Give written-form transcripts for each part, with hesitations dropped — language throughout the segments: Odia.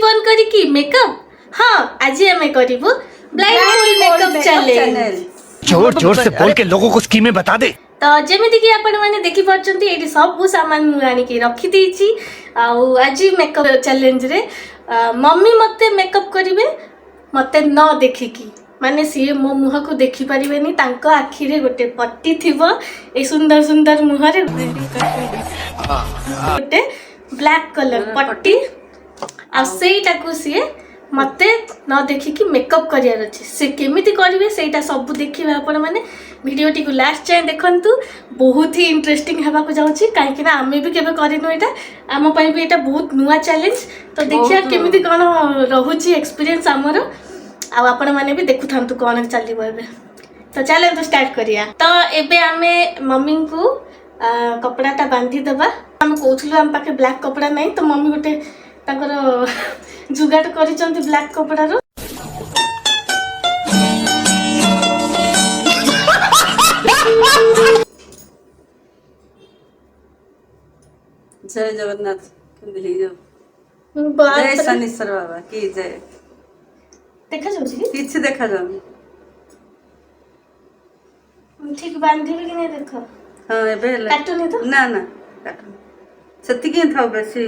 ବନ୍ଦ କରିକି ମେକଅପ୍। ହଁ, ଆଜି ଆମେ କରିବୁ ବ୍ଲାଇଣ୍ଡ ମେକଅପ୍ ଚ୍ୟାଲେଞ୍ଜ। जोर जोर से बोल के लोगों को स्कीमें बता दे। ତ ଯେମିତିକି ଆପଣମାନେ ଦେଖିପାରୁଛନ୍ତି, ଏଇଠି ସବୁ ସାମାନ ମୁଁ ଆଣିକି ରଖିଦେଇଛି। ଆଉ ଆଜି ମେକଅପ୍ ଚ୍ୟାଲେଞ୍ଜରେ ମମି ମୋତେ ମେକଅପ୍ କରିବେ ମୋତେ ନ ଦେଖିକି। ମାନେ ସିଏ ମୋ ମୁହଁକୁ ଦେଖିପାରିବେନି। ତାଙ୍କ ଆଖିରେ ଗୋଟେ ପଟି ଥିବ। ଏଇ ସୁନ୍ଦର ସୁନ୍ଦର ମୁହଁରେ ଗୋଟେ ବ୍ଲାକ୍ କଲର୍ ପଟି, ଆଉ ସେଇଟାକୁ ସିଏ ମୋତେ ନ ଦେଖିକି ମେକଅପ୍ କରିବାର ଅଛି। ସେ କେମିତି କରିବେ, ସେଇଟା ସବୁ ଦେଖିବେ ଆପଣମାନେ। ଭିଡ଼ିଓଟିକୁ ଲାଷ୍ଟ ଯାଏଁ ଦେଖନ୍ତୁ। ବହୁତ ହି ଇଣ୍ଟରେଷ୍ଟିଂ ହେବାକୁ ଯାଉଛି, କାହିଁକିନା ଆମେ ବି କେବେ କରିନୁ ଏଇଟା। ଆମ ପାଇଁ ବି ଏଇଟା ବହୁତ ନୂଆ ଚ୍ୟାଲେଞ୍ଜ। ତ ଦେଖିବା କେମିତି କ'ଣ ରହୁଛି ଏକ୍ସପିରିଏନ୍ସ ଆମର। ଆଉ ଆପଣମାନେ ବି ଦେଖୁଥାନ୍ତୁ କ'ଣ ଚାଲିବ ଏବେ। ତ ଚାଲନ୍ତୁ ଷ୍ଟାର୍ଟ କରିବା। ତ ଏବେ ଆମେ ମମିଙ୍କୁ କପଡ଼ାଟା ବାନ୍ଧିଦେବା। ଆମେ କହୁଥିଲୁ ଆମ ପାଖେ ବ୍ଲାକ୍ କପଡ଼ା ନାହିଁ, ତ ମମି ଗୋଟେ ତାଙ୍କର ଯୁଗାଡ଼ କରିଛନ୍ତି ବ୍ଲାକ୍ କପଡ଼ାର। ଜୟ ଜଗନ୍ନାଥ। କେମିତି ହେଇଯାଉ। ଜୟ ବାପରେ। ଶନିଶ୍ୱର ବାବା କି ଜୟ। ଦେଖାଯାଉଛି କି? କିଛି ଦେଖାଯାଉନି। ଠିକ ବାନ୍ଧିବି କି ନାଇଁ ଦେଖ। ହଁ, ଏବେ ହେଲା। କାଟୁନି ତ? ନା ନା, କାଟୁନି। ସେତିକି ହିଁ ଥାଉ। ବେଶୀ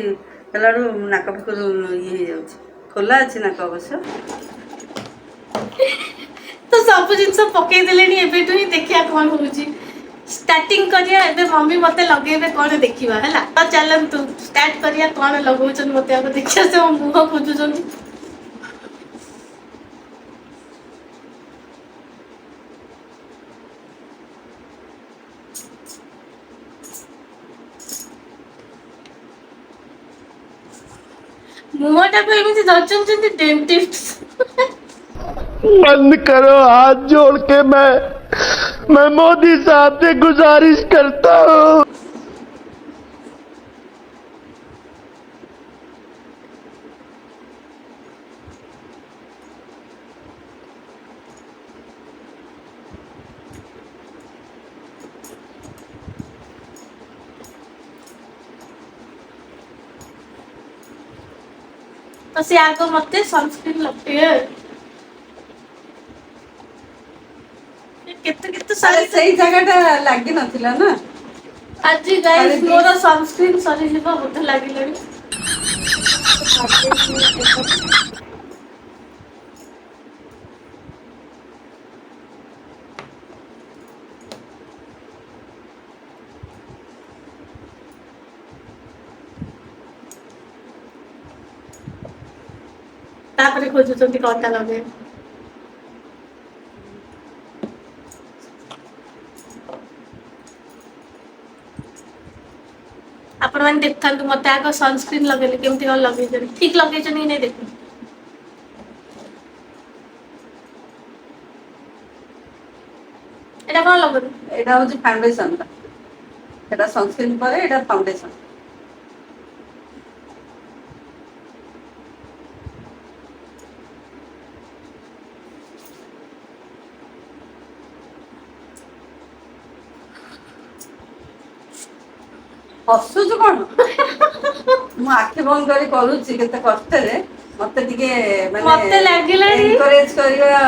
ହେଲାବେଳୁ ନାକ ପାଖରୁ ଇଏ ହେଇଯାଉଛି। ଖୋଲା ଅଛି ନାକ ଅବଶ୍ୟ। ତ ସବୁ ଜିନିଷ ପକେଇ ଦେଲେଣି ଏବେଠୁ ହିଁ। ଦେଖିବା କ'ଣ ହଉଛି। ଷ୍ଟାର୍ଟିଂ କରିବା ଏବେ। ମମି ମତେ ଲଗେଇବେ କ'ଣ ଦେଖିବା ହେଲା। ତ ଚାଲନ୍ତୁ ଷ୍ଟାର୍ଟ କରିବା। କ'ଣ ଲଗଉଛନ୍ତି ମତେ ଆଗ ଦେଖିବା। ସେ ମୋ ମୁହଁ ଖୋଜୁଛନ୍ତି। ମୁହଁଟାକୁ ଏମିତି ଧରିଛନ୍ତି ଯେମିତି ଡେଣ୍ଟିଷ୍ଟ। बंद करो, हाथ जोड़ के मैं मैं मोदी साहब से गुजारिश करता हूँ। ତ ସେ ଆଗ ମତେ ସନସ୍କ୍ରିନ୍ ଲଗେଇବେ। କେତେ କେତେ ଆରେ, ସାରି ସେଇ ଜାଗାଟା ଲାଗି ନଥିଲା ନା। ଆଜି ଗାଇସ୍ ଆରେ ମୋର ସନସ୍କ୍ରିନ୍ ସରିଯିବ ବୋଧେ ଲାଗିଲାଣି। ତାପରେ ଖୋଜୁଛନ୍ତି କଣଟା ଲଗେଇବେ। ଆପଣମାନେ ଦେଖୁଥାନ୍ତୁ, ମତେ ଆଗ ସନସ୍କ୍ରିନ୍ ଲଗେଇଲେ କେମିତି କଣ ଲଗେଇଛନ୍ତି, ଠିକ ଲଗେଇଛନ୍ତି କି ନାଇଁ ଦେଖନ୍ତୁ। ଏଇଟା କଣ ଲଗଉଛନ୍ତି? ଏଇଟା ହଉଛି ଫାଉଣ୍ଡେସନଟା। ସେଟା ସନସ୍କ୍ରିନ୍ ପରେ ଏଇଟା ଫାଉଣ୍ଡେସନ। ହସୁଛୁ କଣ? ମୁଁ ଆଖି ବନ୍ଦ କରି କରୁଛି କେତେ କଷ୍ଟରେ। ମତେ ଟିକେ ମାନେ ମତେ ଲାଗିଲାଣି- ଏନକରେଜ କରିବା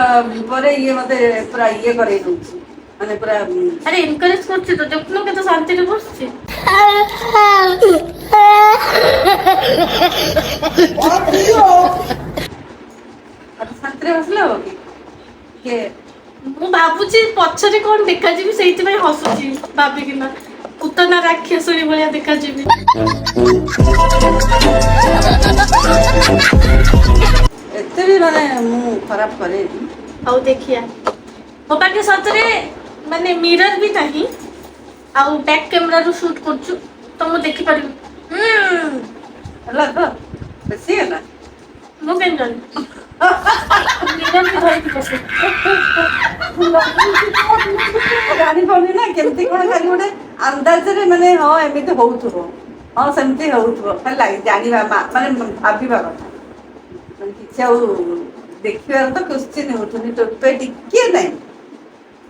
ପରେ ଇଏ ମତେ ପୁରା ଇଏ କରେଇ ଦଉଛି, ମାନେ ପୁରା ଆରେ, ଏନକରେଜ କରୁଛି ତ। ଦେଖୁନୁ କେତେ ଶାନ୍ତିରେ ବସୁଛି। ଆଉ ଶାନ୍ତିରେ ବସିଲେ ହବ କି ଟିକେ? ମୁଁ ଭାବୁଛି ପଛରେ କଣ ଦେଖାଯିବି, ସେଇଥିପାଇଁ ହସୁଛି ଭାବିକିନା। ପୁତନା ରାକ୍ଷସଣୀ ଭଳିଆ ଦେଖାଯିବି। ଏତେ ବି ମାନେ ମୁଁ ଖରାପ କରେନି। ହଉ ଦେଖିଆ। ମୋ ପାଖେ ସତରେ ମାନେ ମିରର ବି ନାହିଁ, ଆଉ ବ୍ୟାକ୍ କ୍ୟାମେରାରୁ ସୁଟ୍ କରୁଛୁ, ତ ମୁଁ ଦେଖିପାରିବି। ହେଲା ତ? ବେଶୀ ହେଲା? ମୁଁ କେମିତି ଜାଣିବି? ମିରର ବି ଧରିକି ବସେ। ଜାଣିପାରୁନି ନା କେମିତି କଣ। ଖାଲି ଗୋଟେ ଅନ୍ଦାଜରେ, ମାନେ ହଁ ଏମିତି ହଉଥିବ, ହଁ ସେମିତି ହଉଥିବ, ଖାଲି ଲାଗେ ଜାଣିବା ମାନେ ଭାବିବା କଥା। ମାନେ କିଛି ଆଉ ଦେଖିବାର ତ କ୍ୱେଶ୍ଚିନ୍ ଉଠୁନି। ଟୋପେ ଟିକେ ନାହିଁ,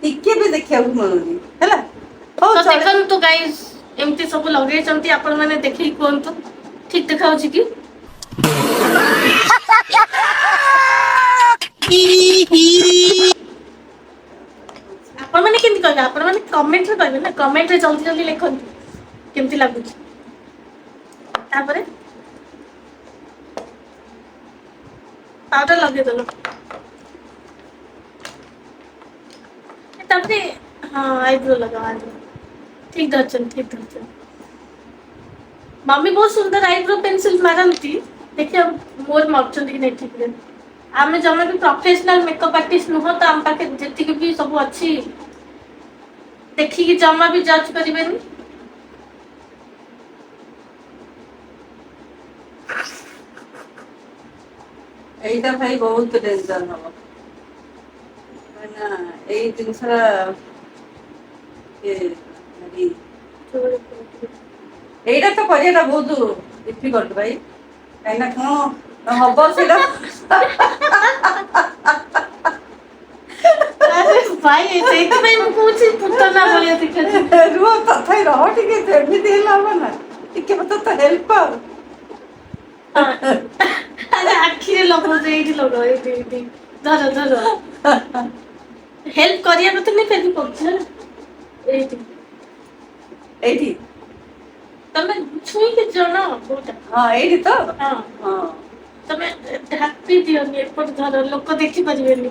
ଟିକେ ବି ଦେଖିବାକୁ ମିଳୁନି। ହେଲା, ହଉ ତ ଚଳିବ। ଦେଖନ୍ତୁ ଗାଇସ୍, ଏମିତି ସବୁ ଲଗେଇଛନ୍ତି। ଆପଣମାନେ ଦେଖିକି କୁହନ୍ତୁ ଠିକ ଦେଖାଯାଉଛି କି। କମେଣ୍ଟରେ କହିବେ ନା, କମେଣ୍ଟରେ ଜଲ୍ଦି ଜଲ୍ଦି ଲେଖନ୍ତୁ କେମିତି ଲାଗୁଛି। ତାପରେ ପାଉଡର ଲଗେଇଦେଲ, ତାପରେ ହଁ ଆଇବ୍ରୋ ଲଗାଅ। ଆଇବ୍ରୋ ଠିକ ଧରିଛନ୍ତି, ଠିକ ଧରିଛନ୍ତି। ମମି ବହୁତ ସୁନ୍ଦର ଆଇବ୍ରୋ ପେନସିଲ ମାରନ୍ତି। ଦେଖିବା ମୋର ମାରୁଛନ୍ତି କି ନାଇଁ ଠିକରେ। ଆମେ ଜମା ବି ପ୍ରଫେସନାଲ ମେକଅପ୍ ଆର୍ଟିଷ୍ଟ ନୁହଁ, ତ ଆମ ପାଖରେ ଯେତିକି ବି ସବୁ ଅଛି ଦେଖିକି ଜମା ବି ଜଜ୍ କରିବେନି। ଏଇଟା ଭାଇ ବହୁତ ଡେଞ୍ଜର ହବ କାହିଁକିନା ଏଇ ଜିନିଷଟା ଟିକେ ଭାରି। ଏଇଟା ତ କରିବାଟା ବହୁତ ଡିଫିକଲ୍ଟ ଭାଇ, କାହିଁକିନା କଣ ହବ ସେଇଟା। ଆରେ ଭାଇ, ସେଇଥିପାଇଁ ମୁଁ କହୁଛି ପୁତନା ଭଳିଆ ଦେଖାଯାଉଛି। ରୁହ, ତଥାପି ରହ ଟିକେ, ଏମିତି ହେଲେ ହବ ନା, ଟିକେ ମତେ ତ ହେଲ୍ପ ଆଉ। ଆରେ ଆଖିରେ ଲଗାଉଛ, ଏଇଠି ଲଗାଅ, ଏଇଠି ଏଇଠି ଧର ଧର। ହେଲ୍ପ କରିବା କଥା ନାଇଁ, ଫେର୍ ବି କରୁଛି ହେଲା। ଏଇଠି। ଏଇଠି। ତମେ ଛୁଇଁକି ଜଣ କୋଉଟା। ହଁ, ଏଇଠି ତ। ହଁ। ହଁ। ତମେ ଢାପି ଦିଅନି, ଏପଟେ ଧର, ଲୋକ ଦେଖିପାରିବେନି।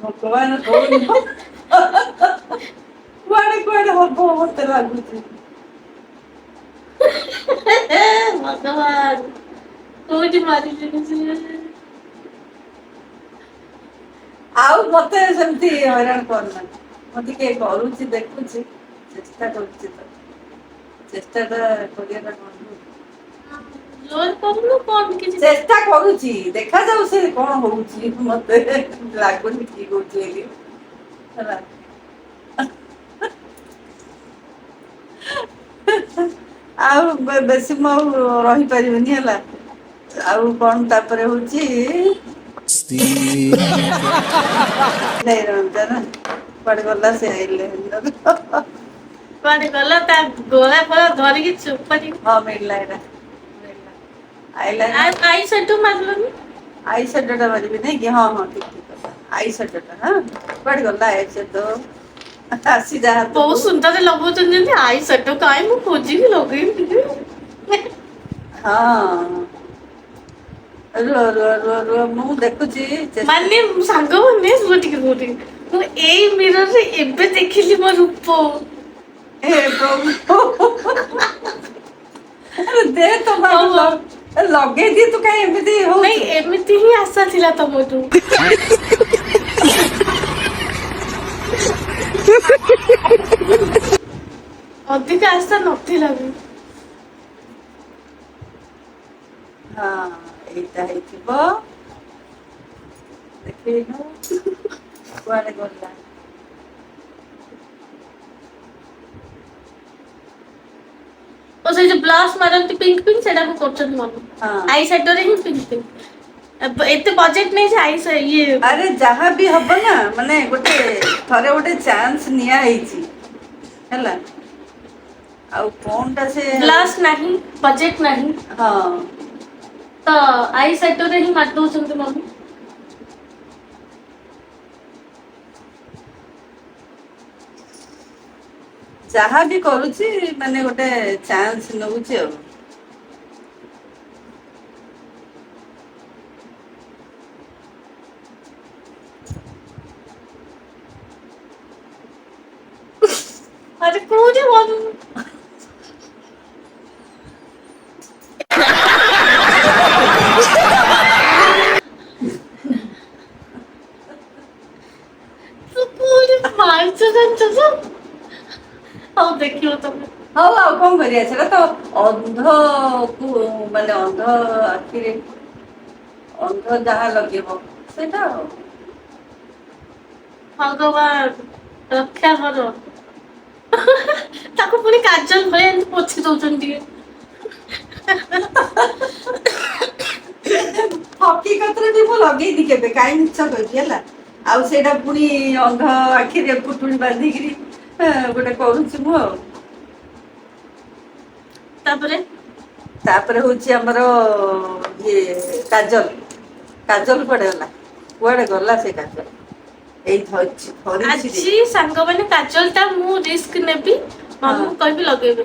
ଭଗବାନ, ହଉନି, କୁଆଡେ କୁଆଡେ ହବ ମତେ ଲାଗୁଛି। ଭଗବାନ, କୋଉଠି ମାରିଲେଣି ସେ। ଆଉ ମତେ ସେମିତି ହଇରାଣ କରନା। ମୁଁ ଟିକେ କରୁଛି, ଦେଖୁଛି, ଚେଷ୍ଟା କରୁଛି ତ, ଚେଷ୍ଟାଟା କରିବାଟା କଣ ଭୁଲ? ଜୋର କରୁନୁ କଣ କିଛି। ଚେଷ୍ଟା କରୁଛି, ଦେଖାଯାଉ ସେ କଣ ହଉଛି। ମତେ ଲାଗୁନି ଠିକ ହଉଛି ବୋଲି, ହେଲା। ଆଉ ବେଶୀ ମୁଁ ଆଉ ରହିପାରିବିନି, ହେଲା। ଆଉ କଣ ତାପରେ ହଉଛି ନା, କୁଆଡେ ଗଲା ସେ ଆଇଲେ। କୁଆଡେ ଗଲା, ତା ଗଳା ଫଳା ଧରିକି ଚୋପାଡ଼ି। ହଁ, ମିଳିଲା, ଏଇଟା ମିଳିଲା ଆଇଲାଇନର। I shadow ମାରିଲନି? I ସେଡୋଟା ମାରିବି ନାଇଁ କି? ହଁ ହଁ, ଠିକ ଠିକ କଥା। I ସେଡୋଟା, ହଁ, କୁଆଡେ ଗଲା I shadow? ଆସି ଯା ବହୁତ ହାତକୁ। ସୁନ୍ଦର ଲଗାଉଛନ୍ତି ଯେମିତି। I shadow କାଇଁ, ମୁଁ ଖୋଜିକି ଲଗେଇବି ଟିକେ। ହଁ, ରୁହ ରୁହ ରୁହ ରୁହ, ମୁଁ ଦେଖୁଛି ଚେଷ୍ଟା। ମାନେ ସାଙ୍ଗମାନେ, ରୁହ ଟିକେ ରୁହ ଟିକେ, ମୁଁ ଏଇ ମିରରରେ ଏବେ ଦେଖିଲି ମୋ ରୂପ। ହେ ପ୍ରଭୁ, ଆରେ ଦେ ତ। ହଉ, ହଉ। ଲଗେଇ ଦିଏ, ତୁ କାଇଁ ଏମିତି ନାଇଁ, ହଉଛୁ? ଏମିତି ହିଁ ଆଶା ଥିଲା ତମଠୁ। ଅଧିକ ଆଶା ନଥିଲା ବି। ହଁ, ଏଇଟା ହେଇଥିବ, ଦେଖେଇନୁ, କୁଆଡେ ଗଲା? ଓ, ସେଇ ଯୋଉ ବ୍ଲସ୍ ମାରନ୍ତି ପିଙ୍କ ପିଙ୍କ, ସେଇଟାକୁ କରୁଛନ୍ତି ମମି। ହଁ। I ସେଡୋରେ ହିଁ ପିଙ୍କ ପିଙ୍କ। ଏତେ ବଜେଟ୍ ନେଇ ଯେ I ଇଏ। ଆରେ ଯାହା ବି ହବ ନା, ମାନେ ଗୋଟେ ଥରେ ଗୋଟେ ଚାନ୍ସ ନିଆ ହେଇଛି, ହେଲା। ଆଉ କଣଟା ସେ ବ୍ଲସ୍ ନାହିଁ, ବଜେଟ୍ ନାହିଁ। ତ I ସେଡୋରେ ହିଁ ମାରି ଦଉଛନ୍ତି ମମି। ଯାହା ବି କରୁଛି, ମାନେ ଗୋଟେ ଚାନ୍ସ ନଉଛି ଆଉ। ଆରେ କୋଉଠି ମାରୁ? ତୁ କୋଉଠି ମାରୁଛୁ ଜାଣିଛୁ ତ? ହଉ, ଦେଖିବ ତମେ। ହଉ, ଆଉ କଣ କରିବା? ସେଟା ତ ଅନ୍ଧକୁ, ମାନେ ଅନ୍ଧ ଆଖିରେ ଅନ୍ଧ ଯାହା ଲଗେଇବ ସେଇଟା ଆଉ। ଭଗବାନ ରକ୍ଷା କର। ତାକୁ ପୁଣି କାଜଲ ଭଳିଆ ଏମିତି ପୋଛି ଦଉଛନ୍ତି ଟିକେ। ହକିକତରେ ବି ମୁଁ ଲଗେଇନି କେବେ, କାହିଁ ମିଛ କହିବି, ହେଲା। ଆଉ ସେଇଟା ପୁଣି ଅନ୍ଧ ଆଖିରେ ପୁଟୁଳି ବାନ୍ଧିକିରି ଗୋଟେ କରୁଛି ମୁଁ ଆଉ। ତାପରେ? ତାପରେ ହଉଛି ଆମର ଇଏ କାଜଲ। କାଜଲ କୁଆଡେ ଗଲା? କୁଆଡେ ଗଲା ସେ କାଜଲ? ଏଇ ଧରିଛି ଧରିଛି। ଆଜି ସାଙ୍ଗମାନେ କାଜଲଟା ମୁଁ ରିସ୍କ ନେବି, ମମିକୁ କହିବି ଲଗେଇବେ।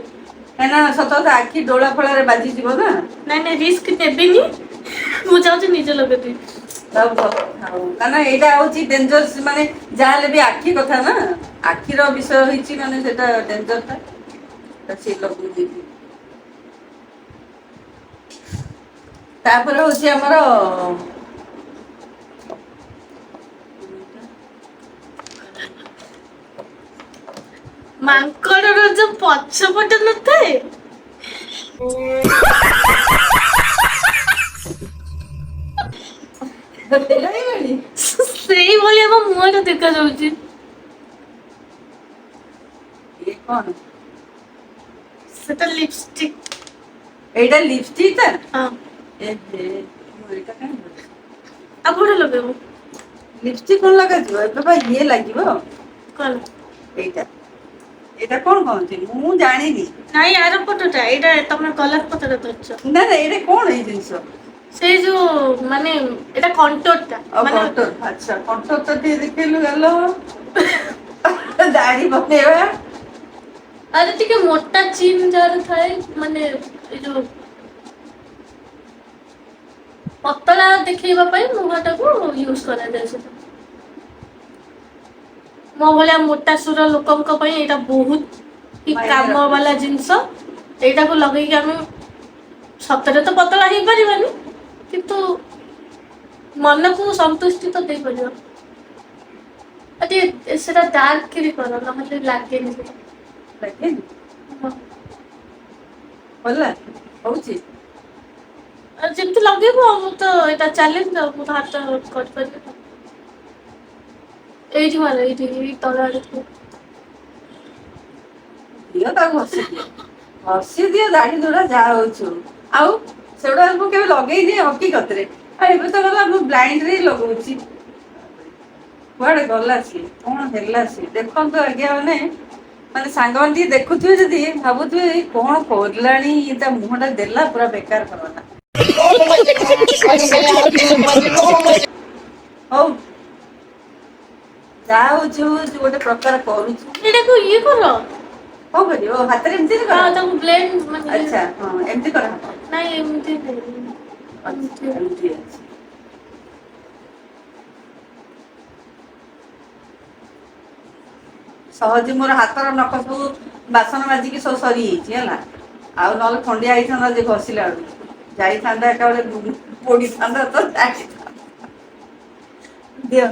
କାହିଁକିନା ସତ କଥା ଆଖି ଡୋଳା ଫୋଳାରେ ବାଜିଯିବ ନା। ନାଇଁ ନାଇଁ, ରିସ୍କ ନେବିନି, ମୁଁ ଯାଉଛି ନିଜେ ଲଗେଇଦେବି। ଆଉ କାରଣ ଏଇଟା ହଉଛି ଡେଞ୍ଜର, ମାନେ ଯାହାହେଲେ ବି ଆଖି କଥା ନା, ଆଖିର ବିଷୟ ହେଇଛି, ମାନେ ସେଟା ଡେଞ୍ଜରଟା ତ ସିଏ ଲଗେଇ। ତାପରେ ହଉଛି ଆମର ମାଙ୍କଡର ଯୋଉ ପଛପଟ ନଥାଏ, ହେଇଗଲାଣି। ସେଇଭଳିଆ ମୋ ମୁହଁଟା ଦେଖାଯାଉଛି। ଇଏ କଣ? ସେଟା ଲିପଷ୍ଟିକ। ଏଇଟା ଲିପଷ୍ଟିକ ଟା? ହଁ। ଏହେ, ମୁଁ ଏଇଟା କାଇଁ ଧରିଛି? ଆଉ କୋଉଟା ଲଗେଇବୁ? ଲିପଷ୍ଟିକ କଣ ଲଗାଯିବ ଏବେ ବା? ଇଏ ଲାଗିବ। କଣ? ଏଇଟା, ଏଇଟା କଣ କହନ୍ତି ମୁଁ ଜାଣିନି। ନାଇଁ, ଆର ପଟଟା ଏଇଟା, ତମେ ଗଲତ ପଟଟା ଧରିଛ। ନା ନା, ଏଇଟା କଣ ଏଇ ଜିନିଷ? ସେଇ ଯୋଉ ମାନେ ଏଇଟା କଣ୍ଟୋର ଟା। ଆଉ ମାନେ କଣ୍ଟୋର, ଆଚ୍ଛା, କଣ୍ଟୋର ତ ଟିକେ ଦେଖେଇଲୁ। ଗାଲ ଦାଢି ବନେଇବା। ଆରେ ଟିକେ ମୋଟା ଚିନ୍ ଯାହାର ଥାଏ, ମାନେ ଏଇ ଯୋଉ ପତଳା ଦେଖେଇବା ପାଇଁ ମୁହଁଟାକୁ ୟୁଜ କରାଯାଏ ସେଟା। ମୋ ଭଳିଆ ମୋଟା ସୁର ଲୋକଙ୍କ ପାଇଁ ଏଇଟା ବହୁତ ହି ମାଇନେ କାମ ରଖୁଛି। ବାଲା ଜିନିଷ। ଏଇଟାକୁ ଲଗେଇକି ଆମେ ସତରେ ତ ପତଳା ହେଇପାରିବାନି, କିନ୍ତୁ ମନକୁ ସନ୍ତୁଷ୍ଟି ତ ଦେଇପାରିବା। ଆଉ ଟିକେ ସେଟା ଡାର୍କ କରି କର, ନହେଲେ ଲାଗେନି ସେଟା। ଲାଗେନି? ହଁ। ହେଲା, ହଉଛି। ଆଉ ଯେମିତି ଲଗେଇବୁ, ଆଉ ମୁଁ ତ ଏଇଟା ଚ୍ୟାଲେଞ୍ଜ, ଆଉ ମୁଁ ତ ହାତ କରିପାରିବି। ଏଇଠି ମାର, ଏଇଠି, ଏଇ ତଳ ଆଡେ ଟିକେ। ଦିଅ ତାକୁ, ଘଷି ଦିଅ, ଘଷି ଦିଅ ଦାଢି ଧୁଡା ଯାହା ହଉଛି ହଉ। ଆଉ ସେଗୁଡା ମୁଁ କେବେ ଲଗେଇନି ହକିକତରେ। ଆଉ ଏବେ ତ ଗଲା, ମୁଁ ବ୍ଲାଇଣ୍ଡରେ ହିଁ ଲଗଉଛି। କୁଆଡେ ଗଲା ସିଏ? କଣ ହେଲା ସିଏ? ଦେଖନ୍ତୁ ଆଜ୍ଞା, ମାନେ ମାନେ ସାଙ୍ଗମାନେ ଟିକେ ଦେଖୁଥିବେ, ଯଦି ଭାବୁଥିବେ ଏଇ କଣ କରିଲାଣି, ତା ମୁହଁ ଟା ଦେଲା ପୁରା ବେକାର କରିଦେଲା। ହଉ, ଯାହା ହଉଛି ହଉଛି, ଗୋଟେ ପ୍ରକାର କରୁଛି। ଏଇଟାକୁ ଇଏ କର। କଣ କରିବ? ହାତରେ ଏମିତି ହଁ। କର। ତାକୁ ବ୍ଲେଣ୍ଡ ମାନେ ଆଚ୍ଛା, ହଁ, ଏମିତି କରାହବ। ନାଇଁ, ଏମିତି ନାଇଁ। ଆଚ୍ଛା, ଏମିତି ଅଛି। ସହଜେ ମୋର ହାତର ନଖ ସବୁ ବାସନ ମାଜିକି ସବୁ ସରିଯାଇଛି ହେଲା, ଆଉ ନହେଲେ ଖଣ୍ଡିଆ ହେଇଥାନ୍ତା ଯେ ଘଷିଲା ବେଳକୁ ଯାଇଥାନ୍ତା, ଏକାବେଳେ ପୋଡିଥାନ୍ତା ତ ଯାଇଥାନ୍ତା। ଦିଅ,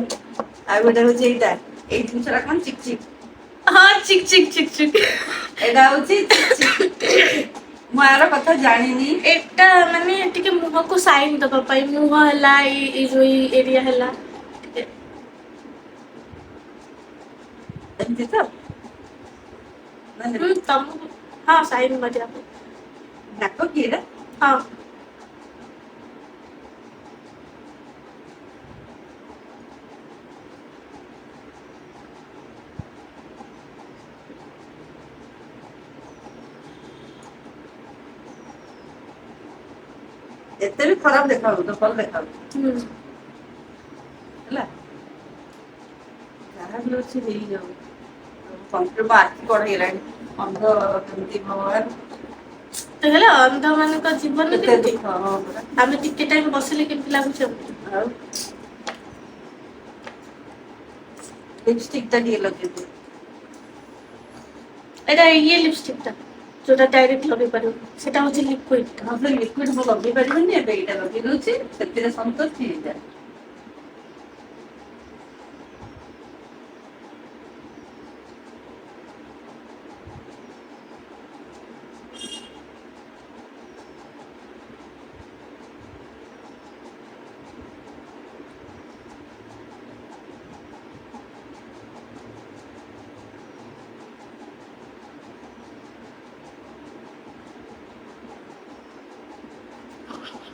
ଆଉ ଗୋଟେ ହଉଛି ଏଇଟା। ଏଇ ଜିନିଷଟା କଣ? ଚିକ୍ ଚିକ୍? ହଁ, ଚିକ୍ ଚିକ୍ ଚିକ୍ ଚିକ୍। ଏଇଟା ହଉଛି ଚିକ୍ ଚିକ୍। ମୁଁ ଆର କଥା ଜାଣିନି। ଏଟା ମାନେ ଟିକେ ମୁହଁକୁ ସାଇନ୍ ଦବା ପାଇଁ, ମୁହଁ ହେଲା, ଏଇ ଏଇ ଯୋଉ ଏଇ ଏରିଆ ହେଲା ଟିକେ। ଏମିତି ତ ମାନେ ହୁଁ, ତମକୁ ହଁ, ସାଇନ୍ କରିବା ପାଇଁ। ନାକ କି ଏଇଟା? ହଁ। ଏତେ ବି ଖରାପ ଦେଖାଯାଉନି ତ, ଭଲ ଦେଖାଯାଉଛି। ହେଲା, ଯାହା ବି ଅଛି ହେଇଯାଉ କମ୍ପ୍ୟୁଟର। ମୋ ଆଖି କଣ ହେଇଗଲାଣି, ଅନ୍ଧ କେମିତି ଭଗବାନ। ତ ହେଲା ଅନ୍ଧ ମାନଙ୍କ ଜୀବନ କେତେ କେମିତି ଦୁଃଖ, ହଁ ପରା। ଆମେ ଟିକେ ଟାଇମ ବସିଲେ କେମିତି ଲାଗୁଛି ଆମକୁ। ଆଉ ଲିପଷ୍ଟିକ ଟା ଟିକେ ଲଗେଇଦିଅ। ଏଇଟା ଇଏ ଲିପଷ୍ଟିକ ଟା, ଯୋଉଟା ଡାଇରେକ୍ଟ ଲଗେଇ ପାରିବ, ସେଟା ହଉଛି ଲିକ୍ୱିଡ। ହଁ, ସେ ଲିକ୍ୱିଡ ମୁଁ ଲଗେଇ ପାରିବିନି ଏବେ, ଏଇଟା ଲଗେଇ ଦଉଛି, ସେଥିରେ ସନ୍ତୋଷ ହେଇଯାଏ।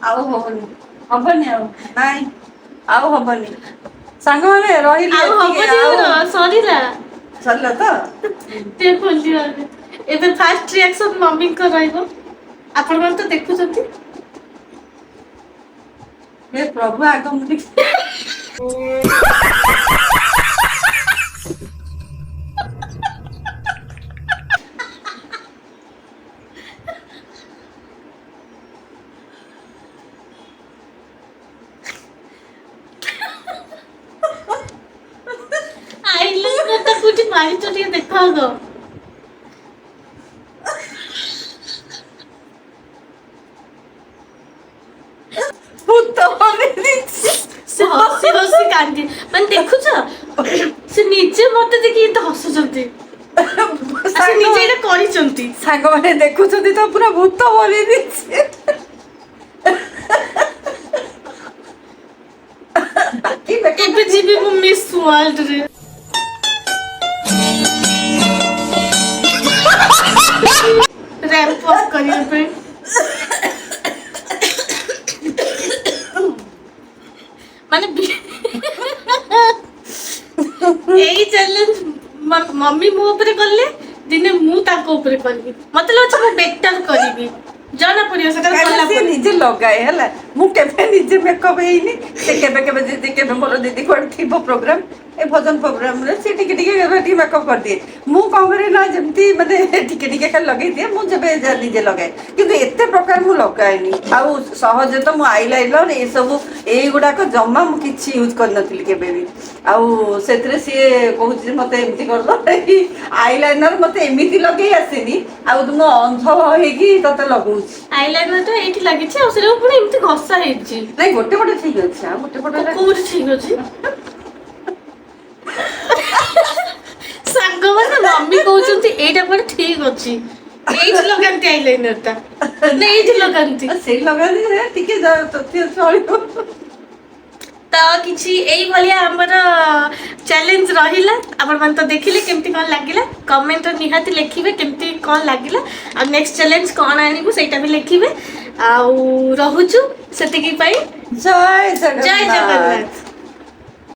ଆଉ ହବନି, ହବନି, ଆଉ ନାଇଁ, ଆଉ ହବନି ସାଙ୍ଗମାନେ, ରହିଲି ଆଉ ଏତିକି, ହବନି। ଆଉ ସରିଲା। ସରିଲା ତ। ଟିକେ ଖୋଲିବା ଏବେ। ଏବେ ଫାଷ୍ଟ ରିଆକ୍ସନ ମମିଙ୍କ ରହିବ, ଆପଣମାନେ ତ ଦେଖୁଛନ୍ତି। ହେ ପ୍ରଭୁ, ଆଗ ମୁଁ ଟିକେ ଆଇଲାଇନରଟା କୋଉଠି ମାରିଛ, ଟିକେ ଦେଖ ଆଗ। ଭୂତ ବନେଇ ଦେଇଛି। ସେ ହସି ହସି କାନ୍ଦି, ମାନେ ଦେଖୁଛ, ସେ ନିଜେ ମତେ ଦେଖିକି ଏତେ ହସୁଛନ୍ତି ଆଉ ସେ ନିଜେ ଏଇଟା କରିଛନ୍ତି। ସାଙ୍ଗମାନେ ଦେଖୁଛନ୍ତି ତ, ପୁରା ଭୂତ ବନେଇ ଦେଇଛି। ବାକି makeup ଏବେ ଯିବି ମୁଁ ମିସ୍ ୱାର୍ଲଡରେ ର୍ୟାମ୍ପ ଅପ୍ କରିବା ପାଇଁ। ମାନେ ଏଇ ଚ୍ୟାଲେଞ୍ଜ ମମି ମୋ ଉପରେ କଲେ, ଦିନେ ମୁଁ ତାଙ୍କ ଉପରେ କରିବି। ମତେ ଲାଗୁଛି ମୁଁ ବେଟର କରିବି, ଜଣା ପଡିବ ସେଟା କାହିଁକିନା କଲା ସେ ପରେ। ନିଜେ ଲଗାଏ ହେଲା। ମୁଁ କେବେ ନିଜେ ମେକଅପ୍ ହେଇନି। ସେ କେବେ କେବେ ଯଦି କେବେ ମୋର ଦିଦି କୁଆଡ଼େ ଥିବ ପ୍ରୋଗ୍ରାମ, ଏ ଭଜନ ପ୍ରୋଗ୍ରାମରେ ସେ ଟିକେ ଟିକେ କେବେ ଟିକେ ମେକଅପ୍ କରିଦିଏ। ମୁଁ କଣ କରେ ନା, ଯେମିତି ମାନେ ଟିକେ ଟିକେ ଖାଲି ଲଗେଇ ଦିଏ। ମୁଁ ଯେବେ ନିଜେ ଲଗାଏ, କିନ୍ତୁ ଏତେ ପ୍ରକାର ମୁଁ ଲଗାଏନି। ଆଉ ସହଜେ ତ ମୁଁ ଆଇଲାଇନର ଏସବୁ ଏଇଗୁଡ଼ାକ ଜମା ମୁଁ କିଛି ୟୁଜ୍ କରିନଥିଲି କେବେ ବି। ଆଉ ସେଥିରେ ସିଏ କହୁଛି ଯେ ମତେ ଏମିତି କରିଦବ, ଆଇଲାଇନର ମତେ ଏମିତି ଲଗେଇ ଆସିନି, ଆଉ ମୁଁ ଅନ୍ଧ ହେଇକି ତତେ ଲଗଉଛି। ଆଇଲାଇନର ଟା ଏଇଠି ଲାଗିଛି ଆଉ ସେଟା ପୁଣି ଏମିତି ଘଷା ହେଇଛି। ନାଇଁ, ଗୋଟେ ପଟେ ଠିକ ଅଛି ଆଉ ଗୋଟେ ପଟେ କୋଉଠି ଠିକ ଅଛି? ସାଙ୍ଗମାନେ, ମମି କହୁଛନ୍ତି ଏଇଟା କୁଆଡେ ଠିକ ଅଛି। ଏଇଠି ଲଗାନ୍ତି ଆଇଲାଇନର ଟା ନା ଏଇଠି ଲଗାନ୍ତି? ସେଇ ଲଗାନ୍ତି ଯେ ଟିକେ ତଥ୍ୟ ଚଳିବ। ତ କିଛି ଏଇଭଳିଆ ଆମର ଚ୍ୟାଲେଞ୍ଜ ରହିଲା। ଆପଣମାନେ ତ ଦେଖିଲେ, କେମିତି କ'ଣ ଲାଗିଲା କମେଣ୍ଟରେ ନିହାତି ଲେଖିବେ, କେମିତି କ'ଣ ଲାଗିଲା ଆଉ ନେକ୍ସଟ ଚ୍ୟାଲେଞ୍ଜ କ'ଣ ଆଣିବୁ ସେଇଟା ବି ଲେଖିବେ। ଆଉ ରହୁଛୁ ସେତିକି ପାଇଁ। ଜୟ ଜୟ ଜଗନ୍ନାଥ। ଜଗନ୍ନାଥ।